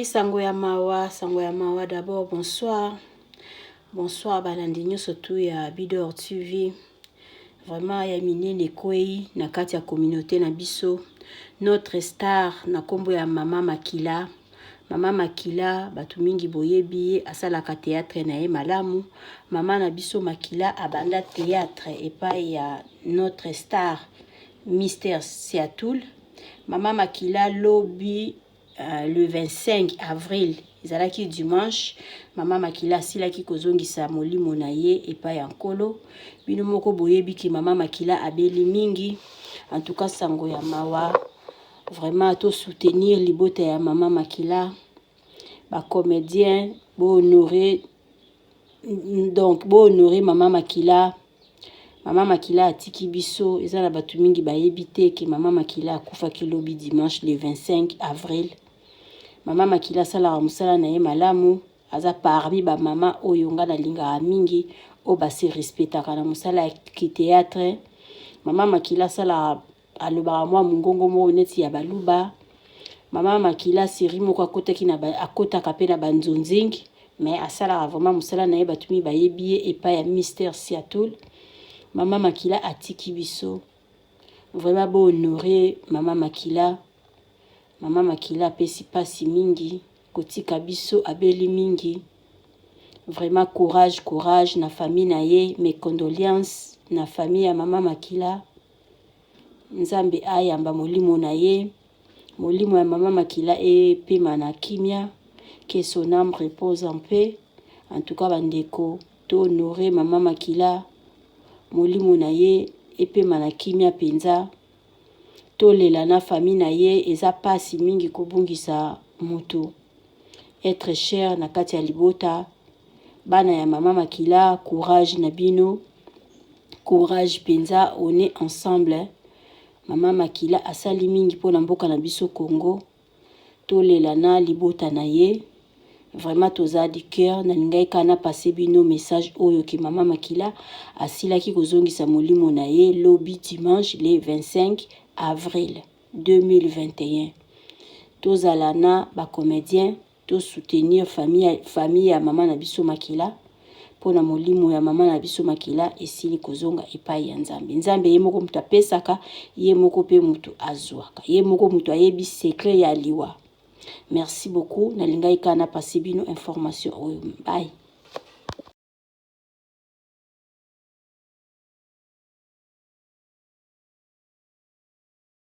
Sango ya mawa, sango ya mawa. D'abord bonsoir, bonsoir balandi nyonso tu ya Bidor TV. Vraiment ya minene ekwei na kati ya communauté na biso, notre star na nkombo ya Mama Makila. Mama Makila, bato mingi boyebi ye, asalaka théâtre na ye malamu. Mama na biso Makila abanda théâtre epai ya notre star Mister Siatul. Mama Makila lobi le 25 avril, ezalaki dimanche, Mama Makila asilaki kozongisa molimo na ye epai ya Nkolo. Bino moko boyebi ke Mama Makila abeli mingi. En tout cas sango ya mawa, vraiment tosoutenir libota ya Mama Makila. Bacomédien bohonore, donc bohonore Mama Makila. Mama Makila atiki biso. Eza na bato mingi bayebi te ke Mama Makila akufaki lobi dimanche le 25 avril. Mama Makila asalaka mosala na ye malamu, aza parmi bamama oyo nga nalingaka mingi, oyo base respectaka na mosala ya kithéâtre. Mama Makila asalaka, alobaka mwa mongongo moko neti ya Baluba. Mama Makila, série moko akotaki na akotaka mpe na banzonzingi, mais asalaka vraiment mosala na ye, bato mingi bayebi ye epai ya Mister Siatul. Mama Makila atiki biso, vraiment bohonore Mama Makila. Mama Makila apesi mpasi mingi kotika biso, abeli mingi. Vraiment courage, courage na famille na ye. Mes condoléances na famille ya Mama Makila. Nzambe ayamba molimo na ye, molimo ya Mama Makila epema na kimia, que son âme repose en paix. En tout cas bandeko, tohonore Mama Makila, molimo na ye epema na kimia mpenza. Tolela na famille na ye, eza mpasi mingi kobungisa moto être cher na kati ya libota. Bana ya Mama Makila, courage na bino, courage mpenza, on est ensemble. Mama Makila asali mingi mpona mboka na biso Congo. Tolela na libota na ye, vraiment toza du cœur. Nalingai kaka napase bino message oyo ke Mama Makila asilaki kozongisa molimo na ye lobi dimanche le 25 avril 2021. Tozala na bacomédien, tosoutenir famille ya mama na biso Makila mpona molimo ya mama na biso Makila esili kozonga epai ya Nzambe. Nzambe ye moko moto apesaka, ye moko mpe moto azwaka, ye moko moto ayebi secret ya liwa. Merci beaucoup, nalingai kaka napase bino information oyo. Bye.